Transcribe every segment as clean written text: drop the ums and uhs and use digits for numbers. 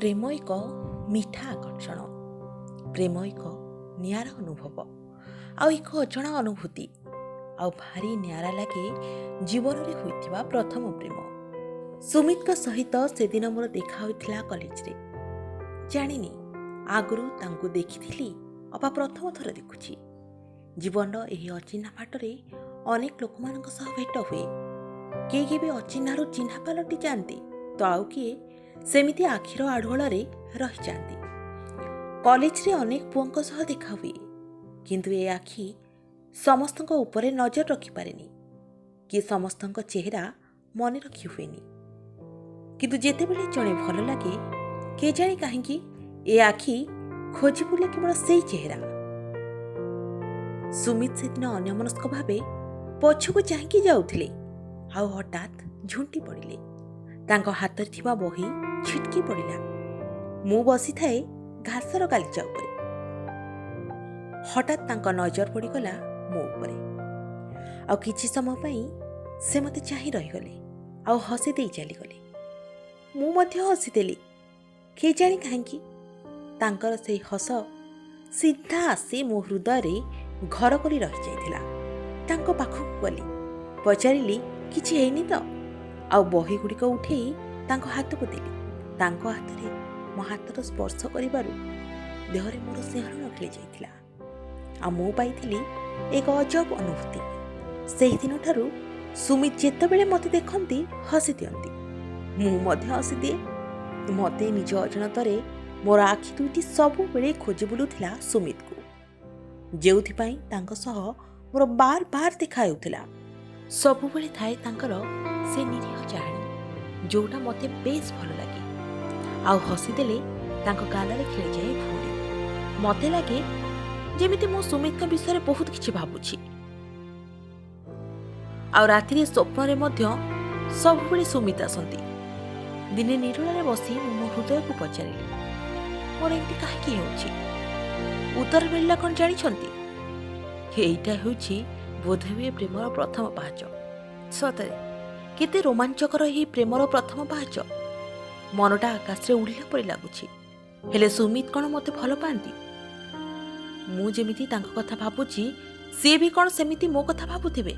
ପ୍ରେମ ଏକ ମିଠା ଆକର୍ଷଣ, ପ୍ରେମ ଏକ ନିଆରା ଅନୁଭବ ଆଉ ଏକ ଅଜଣା ଅନୁଭୂତି, ଆଉ ଭାରି ନିଆରା ଲାଗେ ଜୀବନରେ ହୋଇଥିବା ପ୍ରଥମ ପ୍ରେମ। ସୁମିତଙ୍କ ସହିତ ସେଦିନ ମୋର ଦେଖା ହୋଇଥିଲା କଲେଜରେ। ଜାଣିନି ଆଗରୁ ତାଙ୍କୁ ଦେଖିଥିଲି ଅବା ପ୍ରଥମ ଥର ଦେଖୁଛି। ଜୀବନର ଏହି ଅଚିହ୍ନା ବାଟରେ ଅନେକ ଲୋକମାନଙ୍କ ସହ ଭେଟ ହୁଏ। କେହି କେବେ ଅଚିହ୍ନାରୁ ଚିହ୍ନା ପାଲଟି ଯାଆନ୍ତି ତ ଆଉ କିଏ ସେମିତି ଆଖିର ଆଢ଼ୁଆଳରେ ରହିଯାଆନ୍ତି। କଲେଜରେ ଅନେକ ପୁଅଙ୍କ ସହ ଦେଖା ହୁଏ, କିନ୍ତୁ ଏ ଆଖି ସମସ୍ତଙ୍କ ଉପରେ ନଜର ରଖିପାରେନି କି ସମସ୍ତଙ୍କ ଚେହେରା ମନେ ରଖି ହୁଏନି। କିନ୍ତୁ ଯେତେବେଳେ ଜଣେ ଭଲ ଲାଗେ, କେଜାଣି କାହିଁକି ଏ ଆଖି ଖୋଜି ବୁଲେ କେବଳ ସେଇ ଚେହେରା। ସୁମିତ ସେଦିନ ଅନ୍ୟମନସ୍କ ଭାବେ ପଛକୁ ଚାହିଁକି ଯାଉଥିଲେ ଆଉ ହଠାତ୍ ଝୁଣ୍ଟି ପଡ଼ିଲେ। ତାଙ୍କ ହାତରେ ଥିବା ବହି ଛିଟକି ପଡ଼ିଲା। ମୁଁ ବସିଥାଏ ଘାସର ଗାଲିଚା ଉପରେ। ହଠାତ୍ ତାଙ୍କ ନଜର ପଡ଼ିଗଲା ମୋ ଉପରେ ଆଉ କିଛି ସମୟ ପାଇଁ ସେ ମୋତେ ଚାହିଁ ରହିଗଲେ ଆଉ ହସି ଦେଇ ଚାଲିଗଲେ। ମୁଁ ମଧ୍ୟ ହସିଦେଲି। କେଜାଣି କାହିଁକି ତାଙ୍କର ସେଇ ହସ ସିଧା ଆସି ମୋ ହୃଦୟରେ ଘର କରି ରହିଯାଇଥିଲା। ତାଙ୍କ ପାଖକୁ ଗଲି, ପଚାରିଲି, କିଛି ହେଇନି ତ? ଆଉ ବହିଗୁଡ଼ିକ ଉଠେଇ ତାଙ୍କ ହାତକୁ ଦେଲି। ତାଙ୍କ ହାତରେ ମୋ ହାତର ସ୍ପର୍ଶ କରିବାରୁ ଦେହରେ ମୋର ଶିହରଣ ଖେଳି ଯାଇଥିଲା ଆଉ ମୁଁ ପାଇଥିଲି ଏକ ଅଜବ ଅନୁଭୂତି। ସେହିଦିନଠାରୁ ସୁମିତ ଯେତେବେଳେ ମୋତେ ଦେଖନ୍ତି, ହସି ଦିଅନ୍ତି। ମୁଁ ମଧ୍ୟ ହସିଦିଏ। ମୋତେ ନିଜ ଅଜାଣତରେ ମୋର ଆଖି ଦୁଇଟି ସବୁବେଳେ ଖୋଜି ବୁଲୁଥିଲା ସୁମିତକୁ, ଯେଉଁଥିପାଇଁ ତାଙ୍କ ସହ ମୋର ବାର ବାର ଦେଖା ହେଉଥିଲା। ସବୁବେଳେ ଥାଏ ତାଙ୍କର ସେ ନିରୀହ ଚାହାଣୀ, ଯୋଉଟା ମୋତେ ବେଶ ଭଲ ଲାଗେ। ଆଉ ହସିଦେଲେ ତାଙ୍କ ଗାଲରେ ଖେଳିଯାଏ ଭଉଁରୀ। ମୋତେ ଲାଗେ ଯେମିତି ମୁଁ ସୁମିତଙ୍କ ବିଷୟରେ ବହୁତ କିଛି ଭାବୁଛି। ଆଉ ରାତିରେ ସ୍ୱପ୍ନରେ ମଧ୍ୟ ସବୁବେଳେ ସୁମିତ ଆସନ୍ତି। ଦିନେ ନିରୋଳାରେ ବସି ମୁଁ ମୋ ହୃଦୟକୁ ପଚାରିଲି, ମୋର ଏମିତି କାହିଁକି ହେଉଛି? ଉତ୍ତର ମିଳିଲା, କ'ଣ ଜାଣିଛନ୍ତି? ଏଇଟା ହେଉଛି ବୋଧହୁଏ ପ୍ରେମର ପ୍ରଥମ ପାହାଚ। ସତରେ କେତେ ରୋମାଞ୍ଚକର ଏହି ପ୍ରେମର ପ୍ରଥମ ପାହାଚ! ମନଟା ଆକାଶରେ ଉଡ଼ିଲା ପରି ଲାଗୁଛି। ହେଲେ ସୁମିତ କ'ଣ ମୋତେ ଭଲ ପାଆନ୍ତି? ମୁଁ ଯେମିତି ତାଙ୍କ କଥା ଭାବୁଛି, ସିଏ ବି କ'ଣ ସେମିତି ମୋ କଥା ଭାବୁଥିବେ?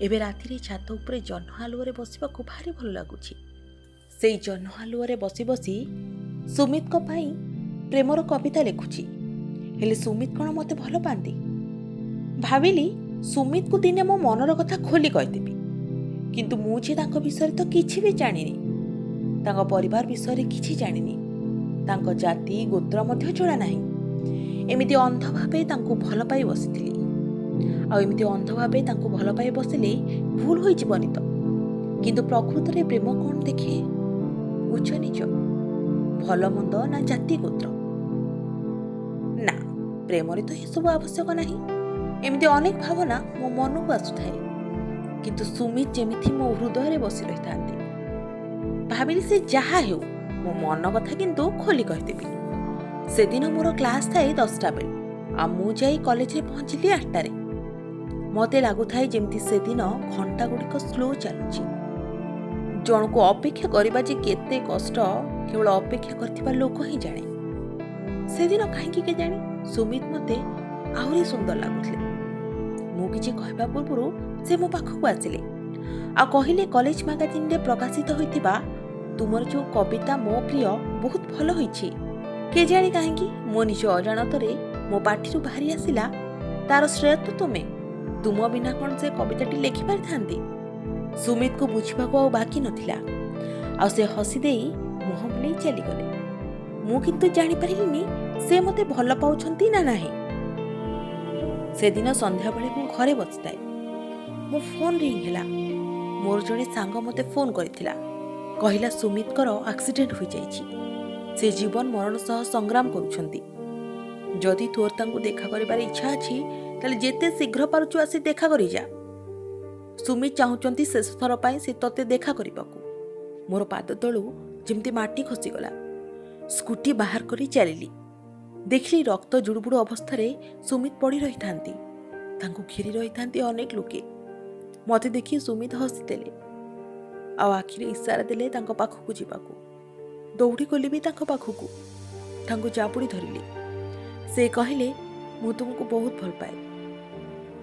ଏବେ ରାତିରେ ଛାତ ଉପରେ ଜହ୍ନ ଆଲୁଅରେ ବସିବାକୁ ଭାରି ଭଲ ଲାଗୁଛି। ସେଇ ଜହ୍ନ ଆଲୁଅରେ ବସି ବସି ସୁମିତଙ୍କ ପାଇଁ ପ୍ରେମର କବିତା ଲେଖୁଛି। ହେଲେ ସୁମିତ କ'ଣ ମୋତେ ଭଲ ପାଆନ୍ତି? ଭାବିଲି ସୁମିତକୁ ଦିନେ ମୋ ମନର କଥା ଖୋଲି କହିଦେବି। କିନ୍ତୁ ମୁଁ ଯେ ତାଙ୍କ ବିଷୟରେ ତ କିଛି ବି ଜାଣିନି, ତାଙ୍କ ପରିବାର ବିଷୟରେ କିଛି ଜାଣିନି, ତାଙ୍କ ଜାତି ଗୋତ୍ର ମଧ୍ୟ ଜଣା ନାହିଁ। ଏମିତି ଅନ୍ଧ ଭାବେ ତାଙ୍କୁ ଭଲ ପାଇ ବସିଥିଲି। ଆଉ ଏମିତି ଅନ୍ଧ ଭାବେ ତାଙ୍କୁ ଭଲ ପାଇ ବସିଲେ ଭୁଲ ହୋଇଯିବନି ତ? କିନ୍ତୁ ପ୍ରକୃତରେ ପ୍ରେମ କ'ଣ ଦେଖେ? ଉଚ୍ଚ ନୀଚ, ଭଲ ମନ୍ଦ ନା ଜାତି ଗୋତ୍ର? ନା, ପ୍ରେମରେ ତ ଏସବୁ ଆବଶ୍ୟକ ନାହିଁ। ଏମିତି ଅନେକ ଭାବନା ମୋ ମନକୁ ଆସୁଥାଏ, କିନ୍ତୁ ସୁମିତ ଯେମିତି ମୋ ହୃଦୟରେ ବସି ରହିଥାନ୍ତି। ଭାବିଲି ସେ ଯାହା ହେଉ, ମୋ ମନ କଥା କିନ୍ତୁ ଖୋଲି କହିଦେବି। ସେଦିନ ମୋର କ୍ଲାସ୍ ଥାଏ 10ଟା ବେଳେ ଆଉ ମୁଁ ଯାଇ କଲେଜରେ ପହଞ୍ଚିଲି 8ଟାରେ। ମୋତେ ଲାଗୁଥାଏ ଯେମିତି ସେଦିନ ଘଣ୍ଟା ଗୁଡ଼ିକ ସ୍ଲୋ ଚାଲୁଛି। ଜଣକୁ ଅପେକ୍ଷା କରିବା ଯେ କେତେ କଷ୍ଟ, କେବଳ ଅପେକ୍ଷା କରିଥିବା ଲୋକ ହିଁ ଜାଣେ। ସେଦିନ କାହିଁକି କେଜାଣି ସୁମିତ ମୋତେ ଆହୁରି ସୁନ୍ଦର ଲାଗୁଥିଲେ। ମୁଁ କିଛି କହିବା ପୂର୍ବରୁ ସେ ମୋ ପାଖକୁ ଆସିଲେ ଆଉ କହିଲେ, କଲେଜ ମାଗାଜିନରେ ପ୍ରକାଶିତ ହୋଇଥିବା ତୁମର ଯେଉଁ କବିତା ମୋ ପ୍ରିୟ ବହୁତ ଭଲ ହୋଇଛି। କେଜାଣି କାହିଁକି ମୋ ନିଜ ଅଜାଣତରେ ମୋ ପାଟିରୁ ବାହାରି ଆସିଲା, ତାର ଶ୍ରେୟ ତ ତୁମେ। ତୁମ ବିନା କ'ଣ ସେ କବିତାଟି ଲେଖିପାରିଥାନ୍ତି? ସୁମିତକୁ ବୁଝିବାକୁ ଆଉ ବାକି ନଥିଲା ଆଉ ସେ ହସିଦେଇ ମୁହଁ ବୁଲେଇ ଚାଲିଗଲେ। ମୁଁ କିନ୍ତୁ ଜାଣିପାରିଲିନି ସେ ମୋତେ ଭଲ ପାଉଛନ୍ତି ନା ନାହିଁ। ସେଦିନ ସନ୍ଧ୍ୟାବେଳେ ମୁଁ ଘରେ ବସିଥାଏ। ମୋ ଫୋନ୍ ରିଙ୍ଗ ହେଲା। ମୋର ଜଣେ ସାଙ୍ଗ ମୋତେ ଫୋନ୍ କରିଥିଲା। କହିଲା, ସୁମିତଙ୍କର ଆକ୍ସିଡେଣ୍ଟ ହୋଇଯାଇଛି, ସେ ଜୀବନ ମରଣ ସହ ସଂଗ୍ରାମ କରୁଛନ୍ତି। ଯଦି ତୋର ତାଙ୍କୁ ଦେଖା କରିବାର ଇଚ୍ଛା ଅଛି, ତାହେଲେ ଯେତେ ଶୀଘ୍ର ପାରୁଛୁ ଆସି ଦେଖା କରିଯା। ସୁମିତ ଚାହୁଁଛନ୍ତି ଶେଷ ଥର ପାଇଁ ସେ ତତେ ଦେଖା କରିବାକୁ। ମୋର ପାଦ ତଳୁ ଯେମିତି ମାଟି ଖସିଗଲା। ସ୍କୁଟି ବାହାର କରି ଚାଲିଲି। ଦେଖିଲି ରକ୍ତ ଜୁଡ଼ୁବୁଡ଼ୁ ଅବସ୍ଥାରେ ସୁମିତ ପଡ଼ି ରହିଥାନ୍ତି। ତାଙ୍କୁ ଘେରି ରହିଥାନ୍ତି ଅନେକ ଲୋକେ। ମୋତେ ଦେଖି ସୁମିତ ହସିଦେଲେ ଆଉ ଆଖିରେ ଇସାରା ଦେଲେ ତାଙ୍କ ପାଖକୁ ଯିବାକୁ। ଦୌଡ଼ି ଗଲି ବି ତାଙ୍କ ପାଖକୁ, ତାଙ୍କୁ ଜାବୁଡ଼ି ଧରିଲି। ସେ କହିଲେ, ମୁଁ ତୁମକୁ ବହୁତ ଭଲ ପାଏ,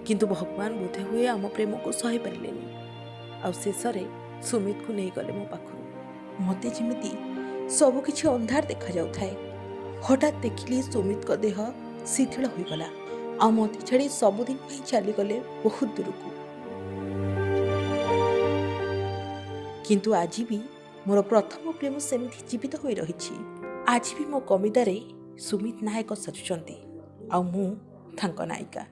କିନ୍ତୁ ଭଗବାନ ବୋଧେ ହୁଏ ଆମ ପ୍ରେମକୁ ସହିପାରିଲେନି ଆଉ ଶେଷରେ ସୁମିତକୁ ନେଇଗଲେ ମୋ ପାଖରୁ। ମୋତେ ଯେମିତି ସବୁକିଛି ଅନ୍ଧାର ଦେଖାଯାଉଥାଏ। ହଠାତ୍ ଦେଖିଲି ସୁମିତଙ୍କ ଦେହ ଶିଥିଳ ହୋଇଗଲା ଆଉ ମୋତେ ଛାଡ଼ି ସବୁଦିନ ପାଇଁ ଚାଲିଗଲେ ବହୁତ ଦୂରକୁ। କିନ୍ତୁ ଆଜି ବି ମୋର ପ୍ରଥମ ପ୍ରେମ ସେମିତି ଜୀବିତ ହୋଇ ରହିଛି। ଆଜି ବି ମୋ କବିତାରେ ସୁମିତ ନାୟକ ସାଜୁଛନ୍ତି ଆଉ ମୁଁ ତାଙ୍କ ନାୟିକା।